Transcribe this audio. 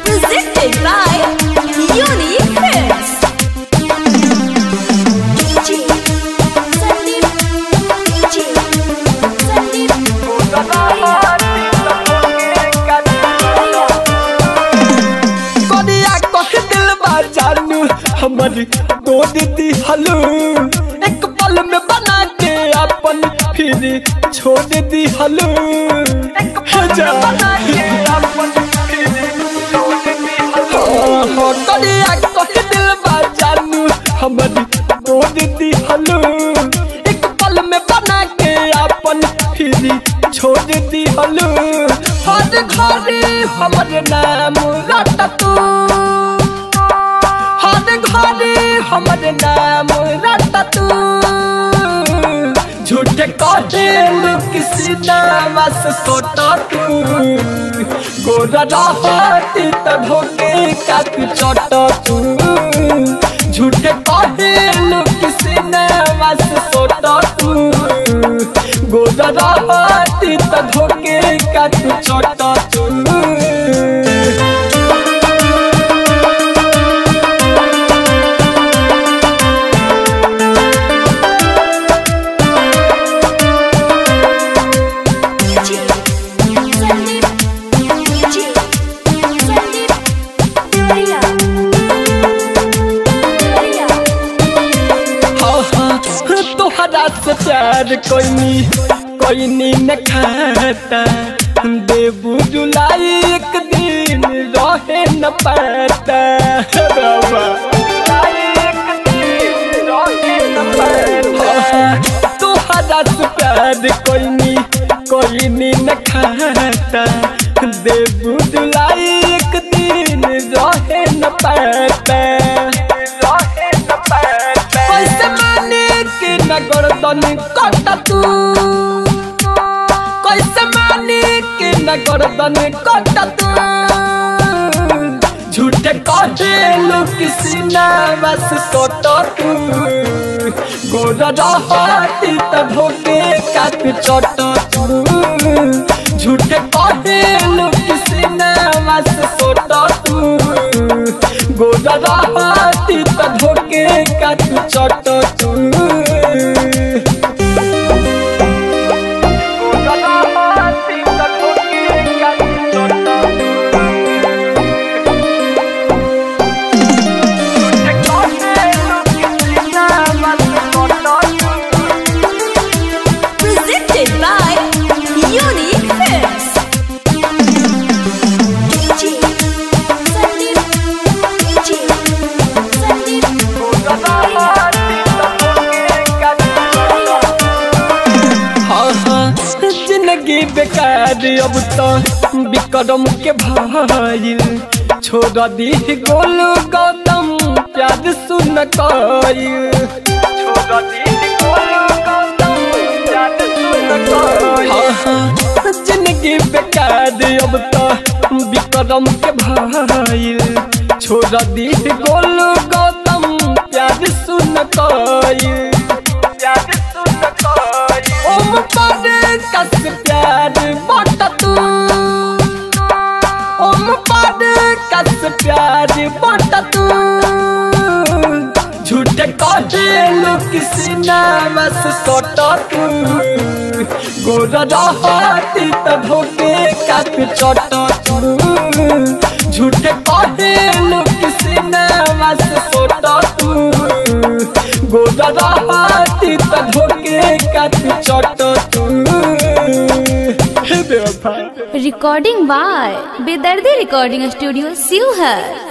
Presented by Unique Films. DJ Sandeep, DJ Sandeep, करिया कह दिल बा जानू हमर तोड़ दी हलू, एक पल में बना के अपन फिर छोड़ दी हलू। एक पल में बना के अपन फिर छोड़ दी हलू। करिया कह दिल बा जानू हमर तोड़ दी हलू, एक पल में बना के अपन फिर छोड़ दी हलू। हर घरे हमर नाम रट तू, हर घरे हमर नाम रट तू। झूठे कहे किसी नाम से सोट तू, गोरा रहती त धोके काट चट तू। झूठे कहे किसी नाम से सोट तू, गोरा रहती त धोके काट चट तू। DJ Sandeep, DJ Sandeep, Priya, Priya. हाँ हाँ, तोहरा से प्यार कोई कोई न खाता, देबू जुलाई एक दिन रहे न पाता। तोहरा से प्यार कोई कोई न खाता, देबू जुलाई एक दिन रहे न पाता। कैसे माने के न गर्दन कट तू, कैसे माने के न गर्दन कट तू। झूठे कहे किसी नाम से सोट तू, गोरा रहती त धोके काट चट तू। झूठे कहे किसी नाम से सोट तू, गोरा रहती त धोके काट चट तू। Presented by Unique Films. DJ Sandeep, DJ Sandeep, हाँ हाँ, जिंदगी बेकार अब तो विक्रम के भाई, छोड़ दी गोलू गौतम प्यार सुन कोई। छोड़ दी गोलू गौतम प्यार सुन कोई। हाँ हाँ, जिंदगी बेकार अब तो विक्रम के भाई, छोड़ दी गोलू गौतम प्यार सुन कोई। प्यार सुन कोई। ओम पर कस प्यार बट तू, ओम पर कस प्यार बट तू। झूठे कहे किसी नाम से सोट तू, गोरा रहती त धोके काट चट तू। झूठे कहे किसी नाम से सोट तू, गोरा रहती त धोके काट चट तू। हे बेवफा। Recording by Bedardi Recording Studio, Sivhar.